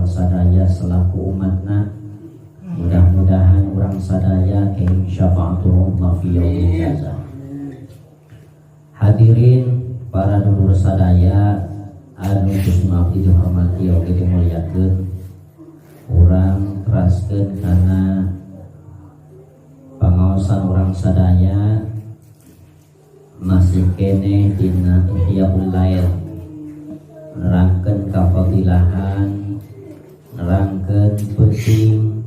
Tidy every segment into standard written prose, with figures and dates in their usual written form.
urang sadaya selaku umatna. Mudah-mudahan urang sadaya kenging syafaatul uzma fi yaumil jaza. Hadirin para dulur sadaya anu ku abdi dihormati oge dimuliakeun, urang teraskeun kana pangaosan urang sadaya, masih keneh dina Ihyaul Lail, nerangkeun kafadilahan, nerangkeun peuting,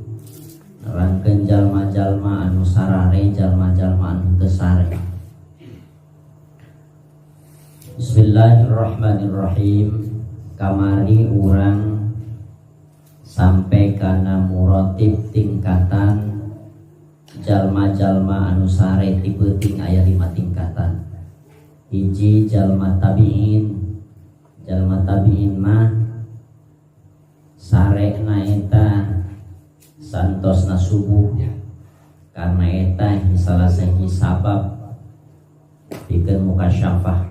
nerangkeun jalma-jalma anu sarare, jalma-jalma anu teu sare. Bismillahirrahmanirrahim. Kamari urang sampai kana murotib tingkatan jalma-jalma anu sare ti peuting, aya 5 tingkatan. Hiji, jalma tabiin. Jalma tabiin mah sare na eta santosna subuh, karena eta salah sahiji sabab pikeun mukasyafah.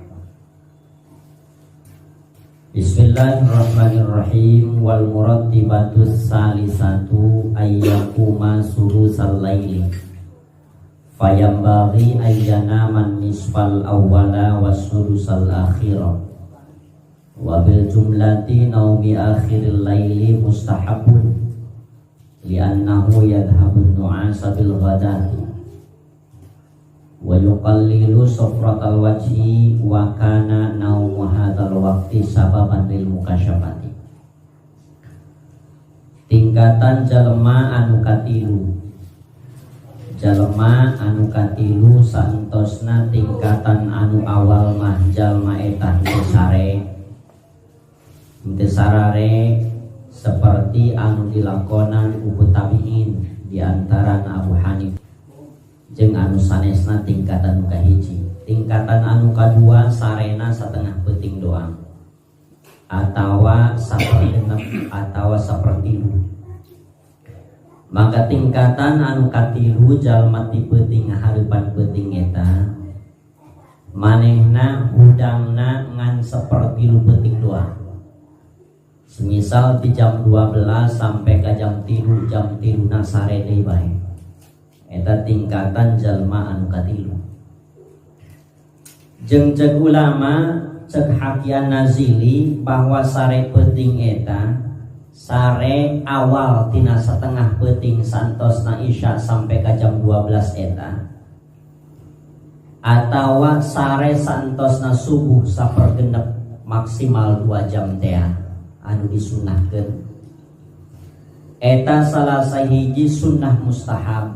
Bismillahirrahmanirrahim. Wal murattibatus salisatu ayyakuma sulusal laili fayambaghi ayyanaman nisfal awwala was sulusal akhira wa bil jumlati naumi akhiril laili mustahabun li'annahu yadhhabun nu'asa bil ghadati wa yuqallilu safratal wajhi wa kana naumu hadzal waqti sababan lil mukasyafati. Tingkatan jalma anu katilu. Jalma anu katilu santosna tingkatan anu awal mah jalma eta henteu sare. Henteu sarare seperti anu dilakonan ku tabiin, di antara Abu Hanifah jeung anu sanesna tingkatan nu kahiji. Tingkatan anu kadua sarena satengah peuting doang atawa sapergenep atawa sapertilu. Maka tingkatan anu katilu, jalma ti peuting ngahareupan peuting eta manehna hudangna ngan sapertilu peuting doang. Semisal di jam 12 sampai ke jam 3, jam 3 na sare deui bae. Eta tingkatan jalma anu katilu. Jeung cek ulama, cek Hakian Nazili, bahwa sare peuting eta sare awal tina setengah peuting santosna isya sampai ke jam 12 eta, atawa sare santosna subuh sapergenep, maksimal 2 jam tea anu disunahkeun, eta salah sahiji sunnah mustahab,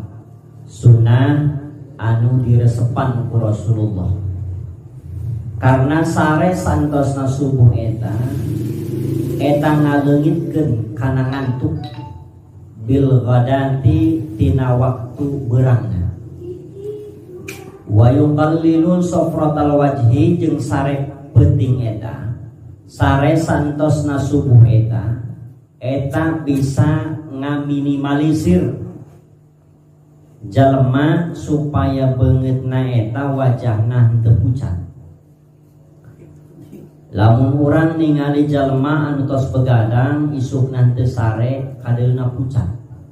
sunnah anu diresepan ku Rasulullah, karena sare santosna subuh eta eta ngaleungitkeun kana ngantuk bil ghadati tina waktu berangna, wa yuqallilu safratal wajhi, jeung sare peuting eta, sare santosna subuh eta, eta bisa ngaminimalisir jalma supaya beungeutna eta wajahna henteu pucat. Lamun urang ningali jalma anu tos begadang, isukna henteu sare, kadeulna pucat,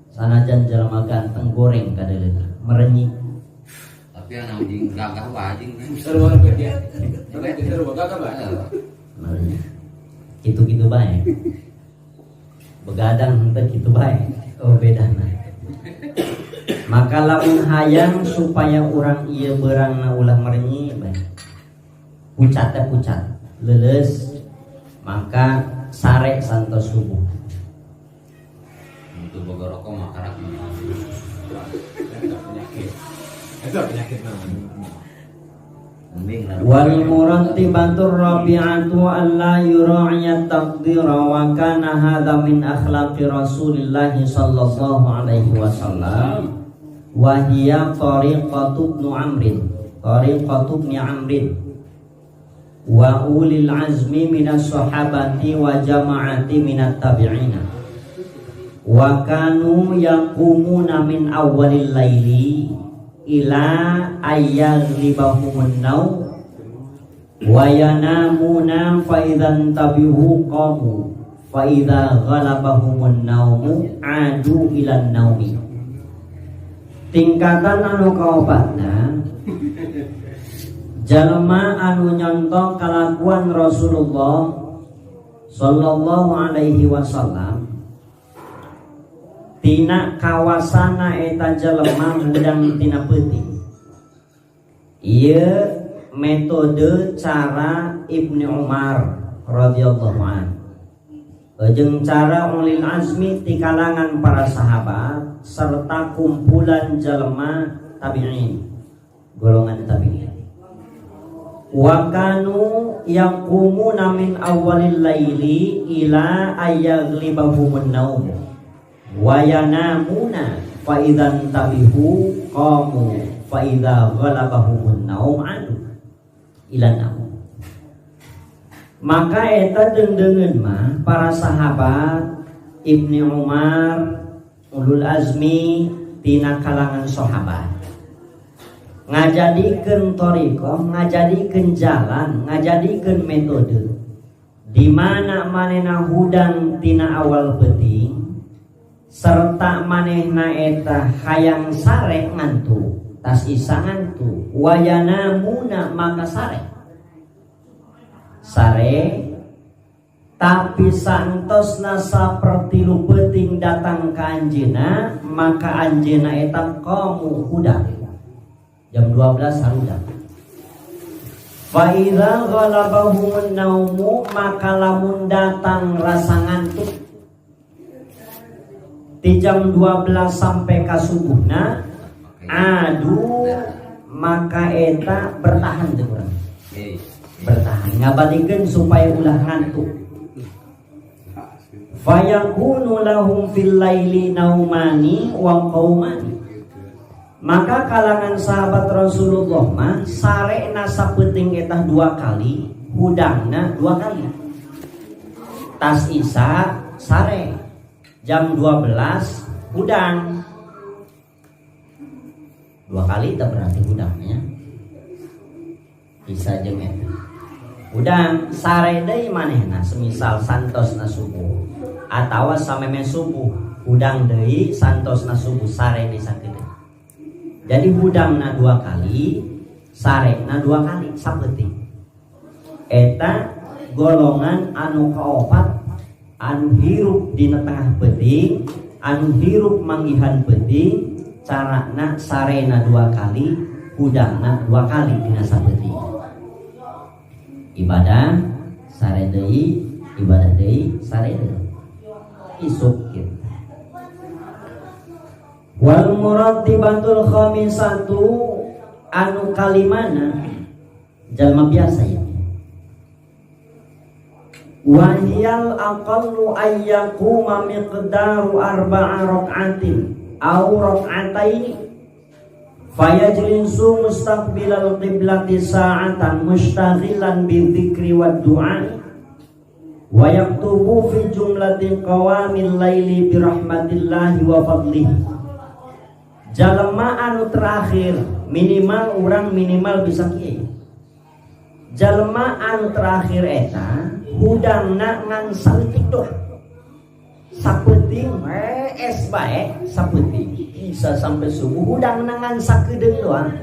sanajan jalma ganteng goreng kadeulna merenyi. Tapi anu anjing gagah wae anjing. Seru banget ya. Seru gagah bae. Merenyi gitu-gitu bae, begadang henteu kitu bae, oh beda. Nah, maka lamun hayang supaya urang ieu beurangna ulah merenyi bae, pucat teh pucat leuleus, maka sare santos subuh. Untuk boga rokok mah karak. Itu penyakit. Itu penyakit namanya. Mending lah. Wal murattibatur rabi'atu alla yura'iya taqdira wa kana hadza min akhlaqi Rasulillah sallallahu alaihi wasallam wa hiya tariqatu ibnu Amrin, tariqatu ibni Amrin wa ulil azmi minas sahabati wa jama'ati minat tabi'ina wa kanu yaqumuna min awwalil laili ila ayyaghlibahumun naum wa yanamuna fa idzan tabihu qamu. Fa idza ghalabahumun naumu adu ilan naumi. Tingkatan anu kaopatna jalma anu nyontoh kalakuan Rasulullah sallallahu alaihi wasallam tina kawasana eta jelema hudang tina peuting. Ieu metode cara Ibnu Umar radhiyallahu an jeung cara ulil azmi ti kalangan para sahabat serta kumpulan jelema tabi'in, golongan tabi'in. Wa kanu yaqumuna min awwalil laili ila ayyaghlibahumun naum wa yanamuna fa idzan tabihu qamu fa idza ghalabahumun naum adu ila naum. Maka eta deungdeungeun mah para sahabat Ibnu Umar, ulul azmi tina kalangan sahabat ngajadikeun thariqah, ngajadikeun jalan, ngajadikeun metode di mana manehna hudang tina awal peuting serta manehna eta hayang sare ngantuk, tas isa ngantuk, wayanamuna maka sare. Sare tapi santosna sapertilu peuting datang ka anjeunna maka anjeunna eta qamu hudang jam 12 harudang. Fa idza ghalabahumun naumu maka lamun datang rasa ngantuk di jam 12 sampai ka subuhna adu maka eta bertahan teh urang. Bertahan ngabadikeun supaya ulah ngantuk. Fayakunu lahum fil laili naumani wa qaumani. Maka kalangan sahabat Rasulullah mah sarena sapeuting eta dua kali, hudangna dua kali. Tas isa sare jam 12 hudang. Dua kali itu berarti hudangnya. Bisa jeung eta. Hudang sare deui manehna semisal santosna subuh atawa sameme subuh hudang deui santosna subuh sare deui sakedeung. Jadi hudangna dua kali, sarena dua kali sapeuting. Eta golongan anu kaopat anu hirup dina tengah peuting, anu hirup manggihan peuting, carana sarena dua kali, hudangna dua kali dina sapeuting. Ibadah sare deui, ibadah deui, sare deui. Isuk kitu. Wal murattibatul khamisatu anu kalimana jalma biasa ya. Wahiyal aqallu ayyaquma miqdaru arba'a rak'atin aw rak'ataini fayajlisu mustaqbilal qiblati sa'atan mustaghilan bidzikri wad du'a wa yaktubu fi jumlati qawamil laili bi rahmatillahi wa fadlihi. Jalma anu terakhir minimal urang minimal bisa kieu. Jalma anu terakhir eta hudangna ngan saeutik doang. Sapeuting es bae sapeuting bisa sampai subuh hudangna ngan sakedeung doang.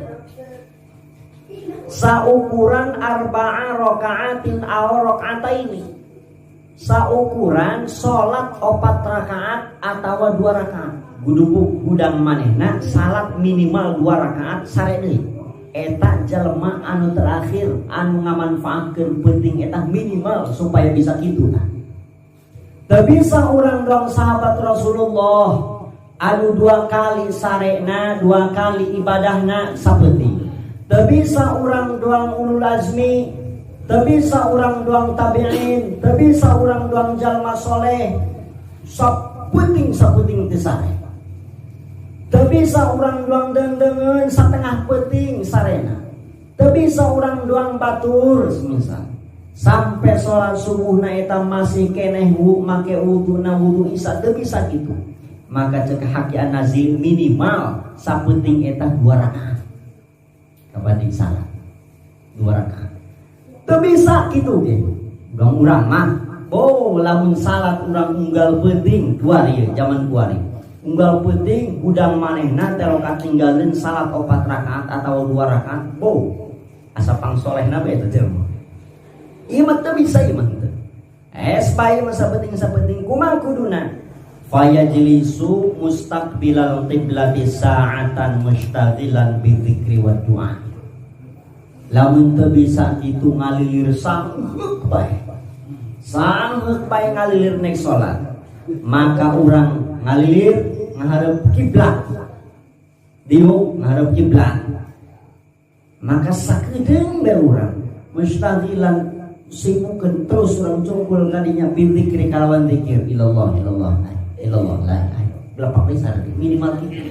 Saukuran arba'a rakaatin aw rakaataini. Saukuran salat 4 rakaat atawa 2 rakaat. Gudubuk hudang manehna salat minimal 2 rakaat sare deui. Eta jelema anu terakhir anu ngamanfaatkeun peuting eta minimal supaya bisa kitu tah. Teu bisa urang doang sahabat Rasulullah anu 2 kali sarena, 2 kali ibadahna sapeuting. Teu bisa urang doang ulul azmi, teu bisa urang doang tabi'in, teu bisa urang doang jalma soleh sapeuting sapeuting teu sare. Teu bisa urang doang deung-deungeun satengah peuting sarena. Teu bisa urang doang batur semisal. Sampai sholat subuhna eta masih keneh make wuduna wudu isya teu bisa gitu. Maka cek Haqi An-Nazir minimal sapeuting eta 2 rakaat. Kabanding salat 2 rakaat. Teu bisa kitu ge. Urang urang mah Bo lamun salat urang unggal peuting kuari ieu zaman kuari. Unggal peuting hudang manehna teh katinggalin salat 4 rakaat atau 2 rakaat. Bo asa pangsolehna bae eta jelema. Ieu mah teu bisa ieu mah teu. Es bae mah sapenting-sapenting kumaha kuduna. Fayajlisu mustaqbilal qiblati sa'atan mustaghilan bidzikri wa du'a. Lamun teu bisa kitu ngalilir sangheuk bae. Sangheuk bae ngalilir nek salat. Maka urang ngalilir ngahareup kiblat. Diuk ngahareup kiblat. Maka sakedeung bae urang mustaghilan sibukeun terus urang cungkul kadinya bidzikri kalawan zikir ilallah ilallah ilallah la ilaha illallah bisa minimal gitu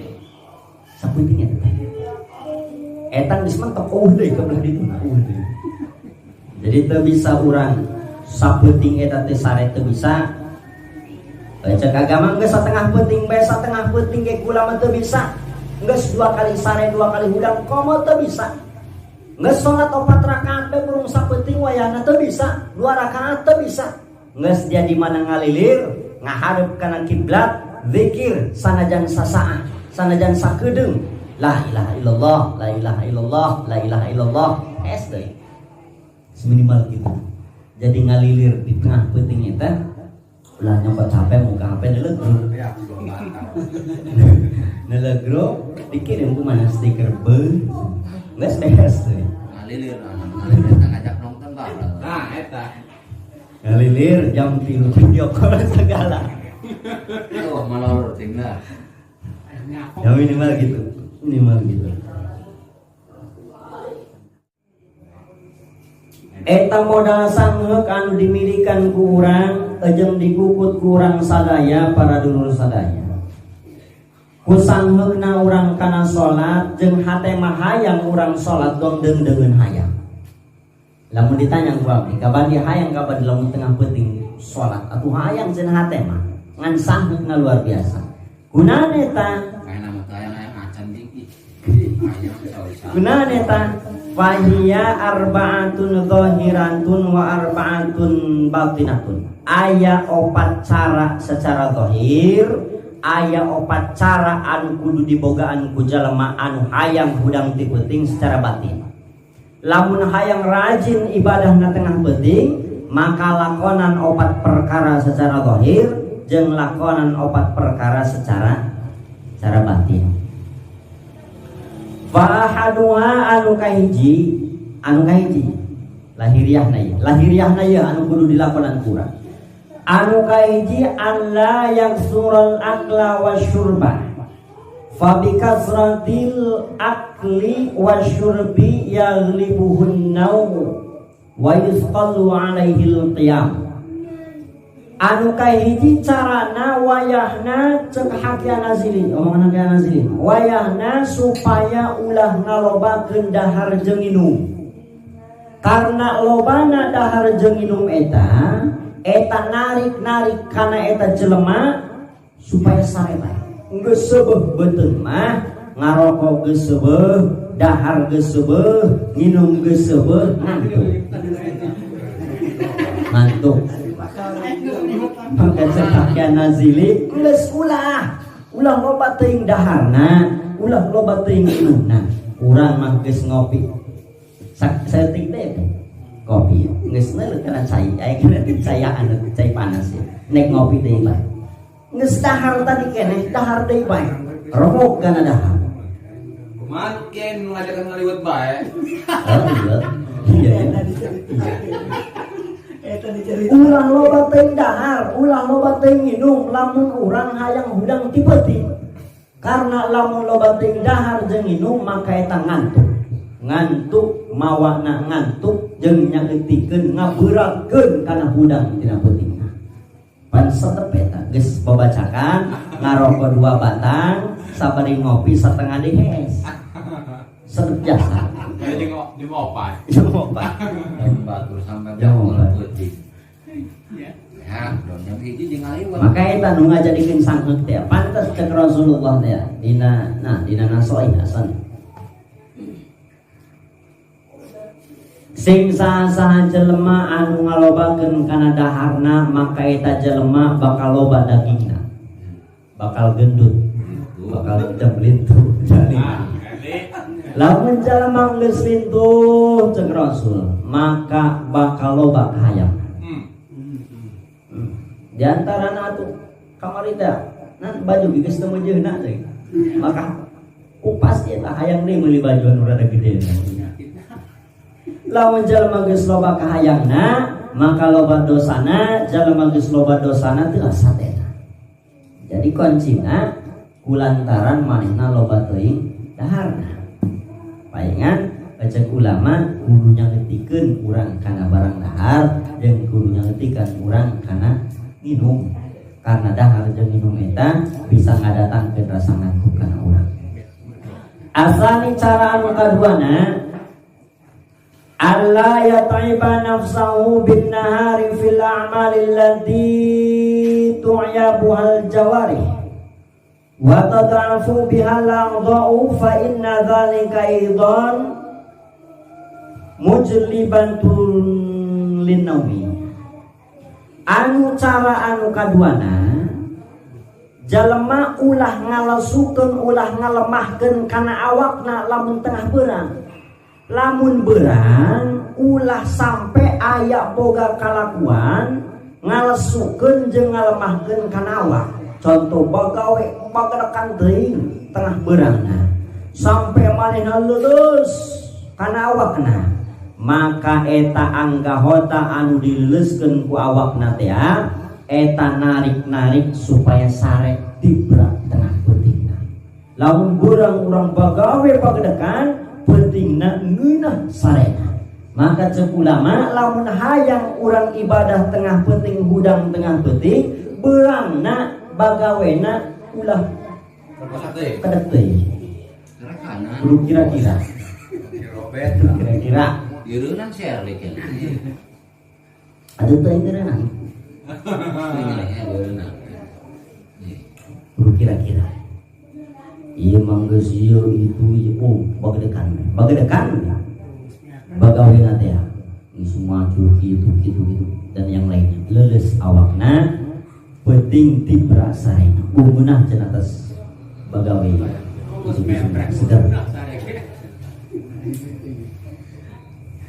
sapenting eta teh eta geus mentok eueuh deui ka belah ditu eueuh deui. Jadi teu bisa urang sapenting eta teh sare teu bisa. Cek agama geus satengah peuting bae satengah peuting ge kula mah teu bisa. Geus 2 kali sare 2 kali hudang komo teu bisa. Geus salat 4 rakaat bae burung sapenting wayahna teu bisa, 2 rakaat teu bisa. Geus dia di mana ngalilir ngahareup kana kiblat zikir sanajan sasaah sanajan sakedeung la ilaha illallah la ilaha illallah la ilaha illallah es deui minimal gitu. Jadi ngalilir di tengah peuting eta ulah nyokot capek muka HP nelegro nelegro dikirim ku mana stiker be geus beres deui ngalilir ngalilir ngajak nonton bae nah eta ngalilir jam 3 video call segala. Oh, malor tinggal. Ya minimal gitu. Minimal gitu. Eta modal sangheuk anu dimilikan ku urang jeung dikukut ku urang sadaya para dulur sadaya. Ku sangheukna urang kana salat jeung hate mah hayang urang salat gong deung-deungeun hayang. Lamun ditanya ku abdi, kapan dia hayang kapan lamun tengah peuting salat atuh hayang cenah hate mah ngan sangheukna luar biasa. Gunana eta? Kaena mah hayang acan tinggi. Gunana eta? Fahiya arba'atun zahiratun wa arba'atun batinatun. Aya 4 cara secara zahir, aya 4 cara anu kudu dibogaan ku jalma anu hayang hudang ti peuting secara batin. Lamun hayang rajin ibadah na tengah peuting, maka lakonan 4 perkara secara zahir jeung lakonan 4 perkara secara batin. Fa ahaduha anu kahiji lahiriahna ieu, lahiriahna ieu anu kudu dilakonan kurang. Anu kahiji alla yaksural akla wasyurba. Fa bikasratil akli wasyurbi yaghlibuhun naum wa yusqallu alaihil qiyam. Anu kahiji carana wayahna cek hakian nazili, omongan hakian nazili. Wayahna supaya ulah ngalobakeun dahar jeung inum. Karena lobana dahar jeung inum eta, eta narik-narik kana eta jelema supaya sare bae. Geus seubeuh beuteung mah ngarokok geus seubeuh, dahar geus seubeuh, nginum geus seubeuh, ngantuk. Ngantuk. Maka cek nazili geus ulah loba teuing daharna, ulah loba teuing minumna. Urang mah geus ngopi. Saeutik teh kopi geus neuleut kana cai, aya kana cayaan cai panas ya. Nek ngopi deui bae. Geus dahar tadi keneh, dahar deui bae. Rokok kana dahar. Kumaha ken ngajakan ngaliwet bae. Oh iya. Iya. Ulah loba teuing dahar, ulah loba teuing minum lamun urang hayang hudang ti peuting. Karena lamun loba teuing dahar jeung minum maka eta ngantuk. Ngantuk mawana ngantuk jeung nyaeutikeun ngaberatkeun kana hudang tina peutingna. Pan setep eta geus babacakan ngarokok 2 batang sabari ngopi setengah dehes. Setep jasa. Jadi jeung opat. Jeung opat. Batur sampai peuting. Ya, jam 1 jeung ngaliwat. Maka eta nu ngajadikeun sangheuk teh pantes cek Rasulullah teh dina nah dina nasoih hasan. Sing saha-saha jelema anu ngalobakeun kana daharna, maka eta jelema bakal loba dagingna, bakal gendut, bakal hitam lintuh. Jadi lamun jelema geus lintuh, cek Rasul, maka bakal loba kahayang. Di antarana atuh kamari teh nan baju geus teu meujeuhna cek, maka ku pasti eta hayang deui meuli baju anu rada gede. Lamun jalma geus loba kahayangna, maka loba dosana. Jalma geus loba dosana, teu asa eta. Jadi kuncina kulantaran manehna loba teuing daharna. Palingan cek ulama kudu nyangetikeun urang kana barang dahar jeung kudu nyangetikan urang kana minum, karena dahar jeung minum eta bisa ngadatangkeun rasa ngantuk kana urang. Asani, cara anu kaduana, alla yat'iba nafsahu bin nahari fil a'mali allati tu'yabuhal jawarih wa tad'afu bihal a'dha'u, fa inna dzalika aidan mujlibatun linnaumi. Anu cara anu kaduana, jalema ulah ngalesukeun, ulah ngalemahkeun kana awakna lamun tengah beurang. Lamun beurang ulah sampai aya boga kalakuan ngalesukeun jeung ngalemahkeun kana awak. Contoh, bagawe bagarekan teuing tengah beurangna sampai manehna leuleus kana awakna, maka eta anggahota anu dileuskeun ku awakna teh eta narik-narik supaya sare tibra tengah peutingna. Lamun beurang urang bagawe pagedekan, peutingna ngeunah sarena. Maka cek ulama, lamun hayang urang ibadah tengah peuting, hudang tengah peuting, beurangna bagawena ulah kedek teuing, kudu kira-kira, kira-kira. Direunang share lek. Ada teuing direunang. Kudu kira-kira. Iya, mangga ieu itu ieu, oh, bagedekan bagedekan bagawena teh ya. Ini semua gitu gitu gitu dan yang lainnya, leuleus awakna, peuting tibra sarena, ungeunah cenah atas bagawe seger.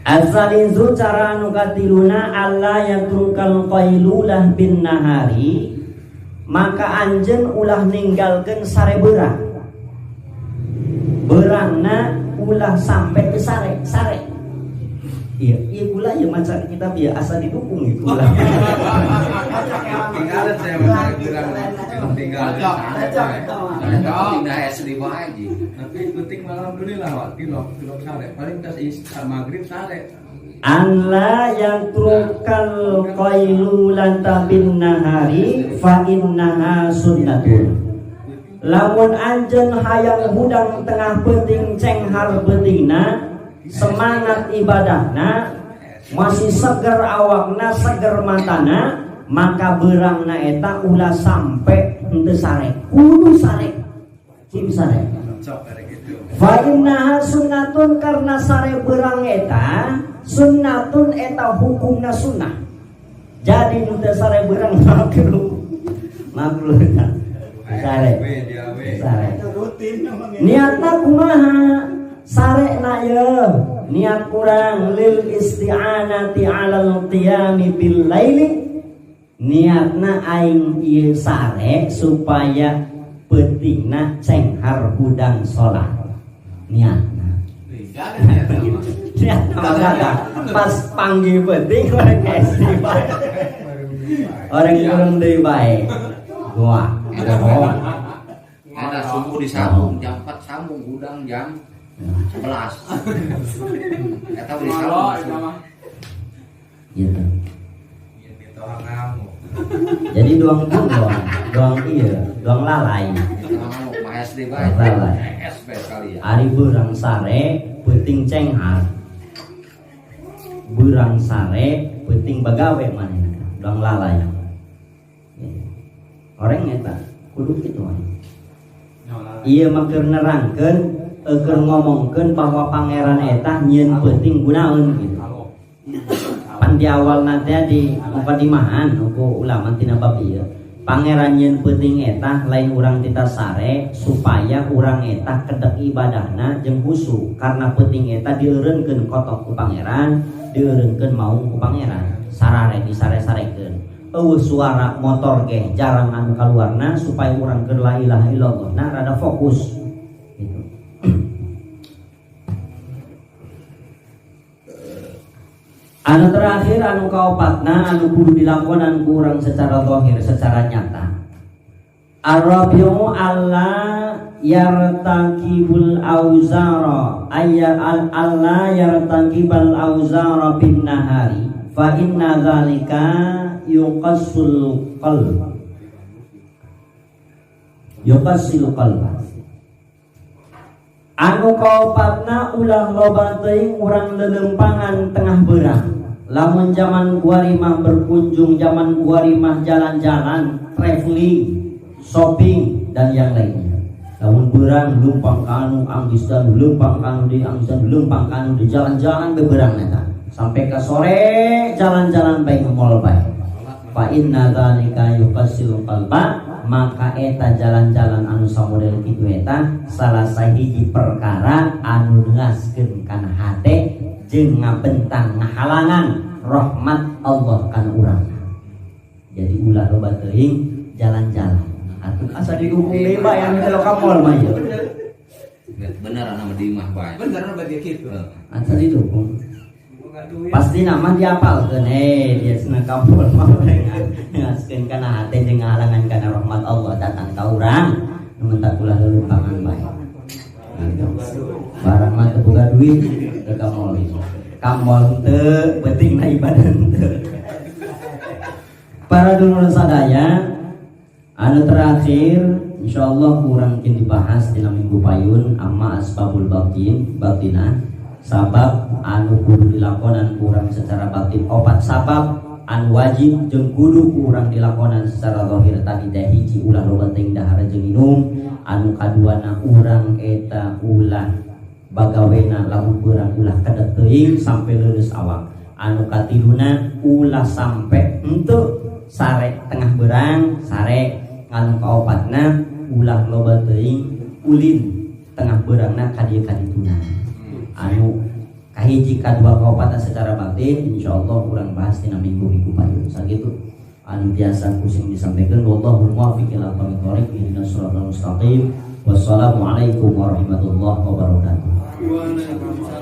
Asalizu, cara anu katiluna, alla yatrukal qailulah bin nahari, maka anjeun ulah ninggalkeun sare beurang. Beurangna ulah sampai ke sare sare. Iya iya, kula ya maca kitab ya asa didukung ya kula. Tinggalan saya maca beurang tinggal. Pindah SD bae. Tapi penting malam alhamdulillah wak tilok tilok sare paling tas is maghrib sare. Alla yatrukal qailulata bin nahari fa innaha sunnatun. Lamun anjeun hayang hudang tengah peuting, cenghar peutingna, semangat ibadahna, masih seger awakna, seger matana, maka beurangna eta ulah sampai henteu sare, kudu sare, kudu sare. Cok kayak gitu. Fa innaha sunnatun, karena sare beurang eta sunnatun, eta hukumna sunnah. Jadi nu teu sare beurang makruh, makruh eta sare. We dia we. Sare. Rutin namanya. Niatna kumaha sare na ye? Niat kurang lil isti'anati alal qiyami bil laili, niatna aing ieu sare supaya peutingna cenghar hudang salat, niatna. Niatna mah pas panggil peuting orang SD bae, orang kurang deui bae, wah, bohong. Ada subuh disambung jam 4, sambung hudang jam 11. Eta disambung. Gitu. Iya, ditohang ngamuk. Jadi doang pun doang doang, iya, doang lalai. Ngamuk mah SD bae. Lalai. SP kali ya. Ari beurang sare peuting cenghar, beurang sare peuting bagawe manehna doang lalai. Orang eta kudu kitu mah. Ieu mah keur nerangkeun, keur ngomongkeun bahwa pangeran eta nyieun peuting gunaeun gitu. Pan di awal nanti di mukadimahan ku ulama tina bab ieu. Pangeran nyeun peuting eta lain urang tita sare supaya urang eta kedek ibadahna jeung khusyuk, karena peuting eta dieureunkeun kotok ku pangeran, dieureunkeun maung ku pangeran. Sarare disare-sarekeun. Eueuh suara motor ge jarang anu kaluarna supaya urang keur la ilaha illallah nah rada fokus gitu. Anu terakhir anu kaopatna anu kudu dilakonan ku urang secara zahir, secara nyata. Ar-rabi'u alla yartakibul auzara ayya alla yartakibal auzara bin nahari fa inna dzalika yuqassul qalb. Yuqassil qalb. Anu kaopatna ulah loba teuing urang lelempangan tengah beurang. Lamun zaman kuarimah berkunjung, zaman kuarimah jalan-jalan, traveling, shopping dan yang lainnya. Lamun beurang leumpang kanu anggis dan leumpang kanu di anggis dan leumpang kanu di jalan-jalan beberang eta. Sampai ke sore jalan-jalan bae ke mall bae. Fa inna dzalika yuqassil qalba, maka eta jalan-jalan anu samodel kitu eta salah sahiji perkara anu neuaskeun kana hate jeung ngabentang ngahalangan rahmat Allah kana urang. Jadi ulah loba teuing jalan-jalan. Atuh asa dihukum deui bae anu teh ka mall mah ieu. Bener anu di imah bae. Bener anu bae kitu. Asa didukung. Pasti nama diapalkeun dia senang ka mall mah ngaskeun kana hate jeung ngahalangan kana rahmat Allah datang ka urang. Nu mentak ulah lelempangan bae. Barang mah teu boga duit teu ka mall. Ka mall teu penting na ibadah teu. Para dulur sadaya, anu terakhir insyaallah kurang mungkin dibahas dina minggu payun amma asbabul batin, batinah. Sabab anu kudu dilakonan kurang secara batin opat sabab anu wajib jeung kudu kurang dilakonan secara zahir tadi teh hiji ulah loba teuing dahar jeung minum, anu kaduana urang eta ulah bagawena lamun beurang ulah kedek teuing sampai leuleus awak, anu katiluna ulah sampai henteu sare tengah beurang sare, anu kaopatna ulah loba teuing ulin tengah beurangna ka dieu ka dituna. Anu kahiji kadua kaopatna secara batin insyaallah urang bahas dina minggu-minggu payun. Sakitu anu biasa pusing disampaikan. Wallahul muwaffiq ila aqwamit thoriq, ihdinas siratal mustaqim. Wassalamualaikum warahmatullahi wabarakatuh. Waalaikumsalam.